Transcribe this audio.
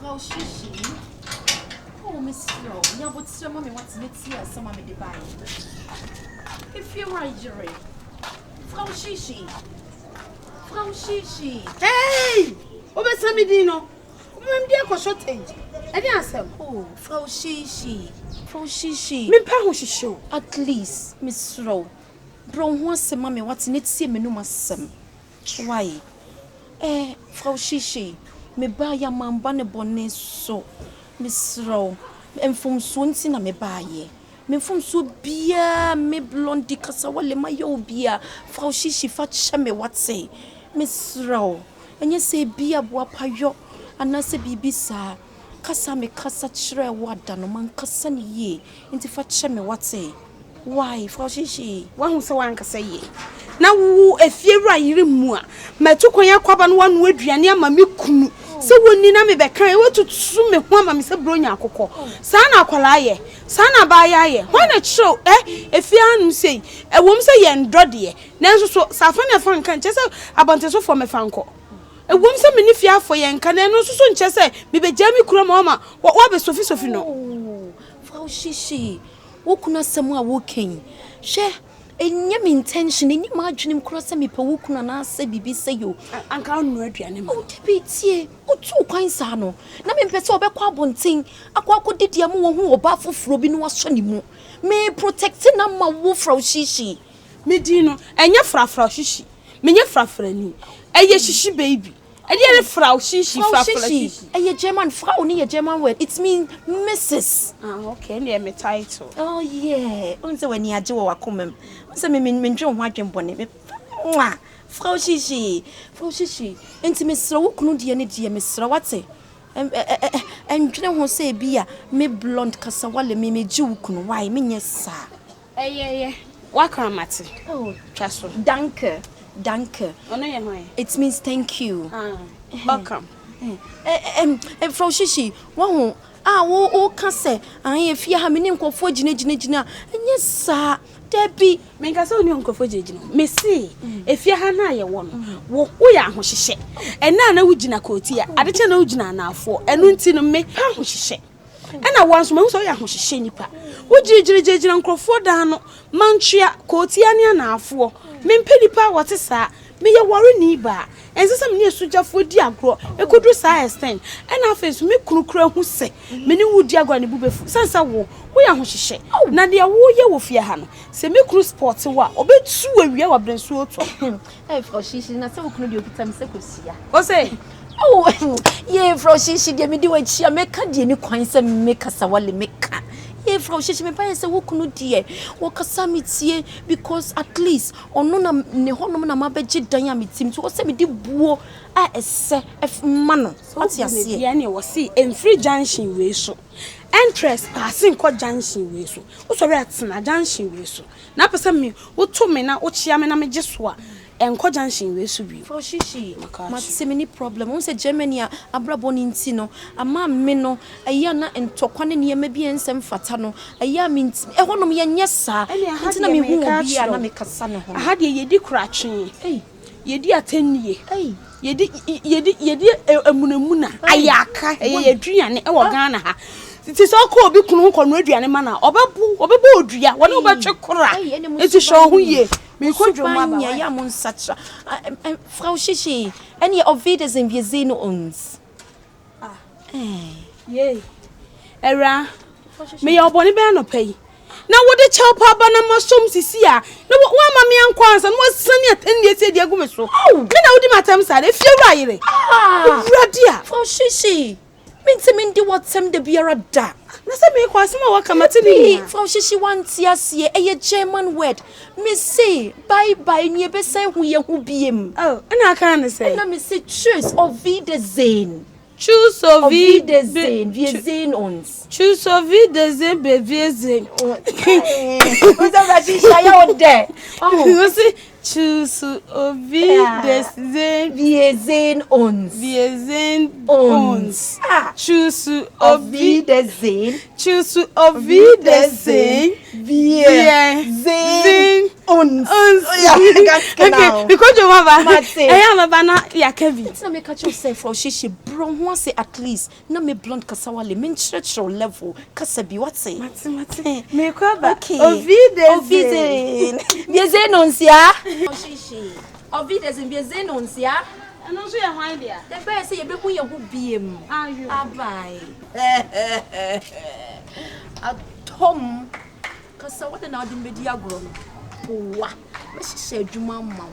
Frau Shishi, oh mesrɛ wo, nya aboterɛ ma me wate na tie asɛm a mede baeɛ. Efie wura yere. Frau Shishi, Frau Shishi. Hey! Wobɛsa me din no? Wobɛma me din akɔ shortage? Ɛne asɛm. Oh, Frau Shishi, Frau Shishi. Mempɛ ahohyehye o. At least, mesrɛ wo, brɛ wo ho ase ma me wate na tie m'anom asɛm. Wai eh Frau Shishi, mebaeɛ a mamba no bɔne so. Mesrɛ wo, mfomsoɔ nti na mebaeɛ. Me mfomsoɔ biara me Blondy Kasawale mayɛ wo biara, Frau Shishi fa kyɛ me wate. Mesrɛ wo, ɛnyɛ sɛ ebia boapayɔ anaasɛ biribi saa. Kasa a mekasa kyerɛɛ wo ada no, mankasa no yie, nti fa kyɛ me wate. Why? Fa wo hyehye. Woahu sɛ woankasa yie na wo efiewura yere mu a matu kwan akɔ aba na woanoa aduane ama me kunu sɛ wɔnni na mebɛka ɛ woatutu me ho ama me sɛ buronya akokɔ. Saa na akwadaa yɛ? Saa na abaayewa yɛ? Hwan na ɛkyerɛw ɛ efie hanom sei? Ɛwom sɛ yɛndɔ deɛ, nanso so sɛ afa ne afa nka nkyerɛ sɛ abɔntensofoɔ mmɛfa nkɔ. Ɛwom sɛ me ne fie afɔ yɛ nka na ɛno nso so nkyerɛ sɛ mebɛgyaa me kunu ama wama woabɛsofisofi no. Oh, fa wo hyehye. Wo kunu asɛm a woreka yi, hwɛ, ɛnyɛ me intention, ɛnni m'adwenem koraa sɛ mepɛ wo kunu anaasɛ biribi sɛi o. Anka wonnoa aduane ma no. Oh, dabi, tie, wotuu kwan saa no, na mempɛ sɛ ɔbɛkɔ abɔnten akɔ akɔdidi ama wahu ɔbaa foforɔ bi na wasɔ ne mu. Me protecte no ama wo, Frau Shishi. Me din no, ɛnyɛ Fra Frau Shishi. Menyɛ frafrani. Ɛyɛ Shishi baby. Ɛdeɛ ne Frau Shishi, Frau Frafra Shishi, Shishi. ɛyɛ German, Frau no yɛ German word, it means Mrs. Ah, okay, ɛnna ɛyɛ me title. Oh yeah, wohu sɛ w'ani agye wɔ w'akoma mu. Wohu sɛ me me mentwe wo ho adwen bɔne. Me mwah! Frau Shishi, Frau Shishi, enti mesrɛ wo kunu deɛ ne deɛ mesrɛ wate. Ɛndwene ho sɛ ebi a me blonde kasawale me megye wo kunu, why menyɛ saa. Ɛyɛ ɛyɛ, woaka mate. Oh, Twa so. Danke, danke. Ɔno yɛ hwan? It means thank you. Ah, welcome. Eh, eh, Frau Shishi, wahu a wo woka sɛ ahe efie ha me ne nkurɔfoɔ gyinagyinagyina ɛnyɛ saa dabi. Menka sɛ wo ne nkurɔfoɔ gyinagyina hɔ. Mese, efie ha no a yɛwɔ no, wo woyɛ ahohyehyɛ. Ɛnnɛ a na wogyina kootia, ade kyɛ na wogyina anaafoɔ. Ɛno nti no, me ahohyehyɛ. Ɛna wo nso mahu sɛ woyɛ ahohyehyɛ nipa. Wogyinagyinagyinagyina nkurɔfoɔ dan no, mantwea, kootia ne anaafoɔ. Mempɛ nipa a wɔte saa. Meyɛ wareni baa. Ɛnsɛ sɛ me ne asogyafoɔ di agorɔ ɛkɔduru saa extent. Ɛna afei nso me kunu koraa hu sɛ me ne wo di agorɔ a ne bo bɛfu. Sane sɛ wo, woyɛ ahohyehyɛ. Na deɛ woyɛ wɔ fie ha no, sɛ me kunu spɔte wo a, ɔbɛtu wo awia wɔ aberɛ nsuo retɔ. Hey, Frau Shishi, na sɛ wo kunu deɛ ɔkuta me sɛ kosua. Wo se? Oh, yee, Frau Shishi, deɛ medi w'akyi a mɛka deɛ ni kwan sɛ mekasa wale meka. Yee, Frau Shishi, mepa yɛ sɛ wo kunu deɛ wɔkasa metie because at least ɔno na ne hɔnom na mabɛgye dan a metim nti wɔ sɛ mede buo a ɛsɛ ma no. Wate aseɛ? Deɛ ne wɔ se ɛmfiri junction wei so. Entrance paase nkɔ junction wei so. Wosɔre a tena junction wei so. Na apɛ sɛ me woto me na wokyea me na megye so a, ɛnkɔ junction wei so bio. Frau Shishi, mate menni problem. Wohu sɛ Germany a abrabɔ no nti no, ama me no, ɛyɛ a na ntɔkwa ne nneɛma bi a ɛnsɛ mfata no, ɛyɛ a mentumi, ɛhɔnom yɛnyɛ saa. Ɛne aha Nti na deɛ mehu meka obi a akyerɛ na wo, mekasa ne ho no. aha deɛ yɛdi koratwee. Ei. Yɛdi atɛnnie. Ei. Yɛdi yɛdi yɛdi amunamuna, Ei. ayaka, ɛyɛ Wa. yɛn aduane wɔ Ah. Ghana ha. Nti sɛ ɔkɔ obi kunu ho kɔnoa aduane ma no a, ɔbɛbo, ɔbɛbɔ odua, wɔne wo Ei. bɛtwe kora. Ei, ɛne mo Nti hwɛ wo suban ho nyɛ. yie. Mo Merekɔ dwom suban aba, nyɛ, wai. ɛyɛ a monsakyera. Ah, eh, Frau Shishi, ɛneɛ auf Wiedersehen, wir sehen uns. Ah. Eh. Yei. Awuraa, Frau Shishi. meyɛ ɔbɔne bɛn anɔpa yi? Na wode kyɛw pa aba na masom sisi a, na woamma me ankɔ ansa na woasane atɛnnie sɛ adi agu me so. Me na wodi m'atɛm saa de, efie wura yere. Ah! Awurade a. Frau Shishi, mentumi ndi w'atɛm da biara da. Na sɛ meekɔ asɛm a woaka mate ne Dabi, nyinaa. Frau Shishi wante aseɛ, ɛyɛ German word. Mese, bye bye, ne yɛbɛsan hu yɛn ho biem. Oh, ɛna aka ne sɛ? Ɛna mese, tschüss, auf Wiedersehen. Tschüss, auf Auf Wiedersehen, wir sehen uns. Tschüss, auf Wiedersehen, Bewiesehen. Wo sɛ Frau Shishi ayɛ wo dɛ. Oh. Wo se, tschüss, auf Wiedersehen. Wir sehen uns. Wir sehen Uns. uns. Ah. Tschüss, Auf auf Wiedersehen. Tschüss, auf Wiedersehen. Wir Wir sehen sehen. Uns. Uns. Ja, ganz genau. Okay, mekɔdwo maba. Mate. Ɛyɛ a mɛba na yɛaka bi. Nti na meka kyerɛ wo sɛ Frau Hyehye brɛ wo ho ase at least na me blonde kasawale menkyerɛkyerɛ wo level kasa bi wate. Mate mate. Mekɔ aba. Okay. Auf Wiedersehen. Auf Wiedersehen. Wir sehen uns, ja? Frau Hyehye. Auf Wiedersehen, wir sehen uns, ja? Ɛno nso yɛ hwan dea? Ɛbɛyɛ sɛ yɛbɛhu yɛn ho biem. Ayo. Abae. Atɔm. Kasa wode na wode mbɛdi agorɔ no. Boa. Mɛhyehyɛ adwuma ama wo.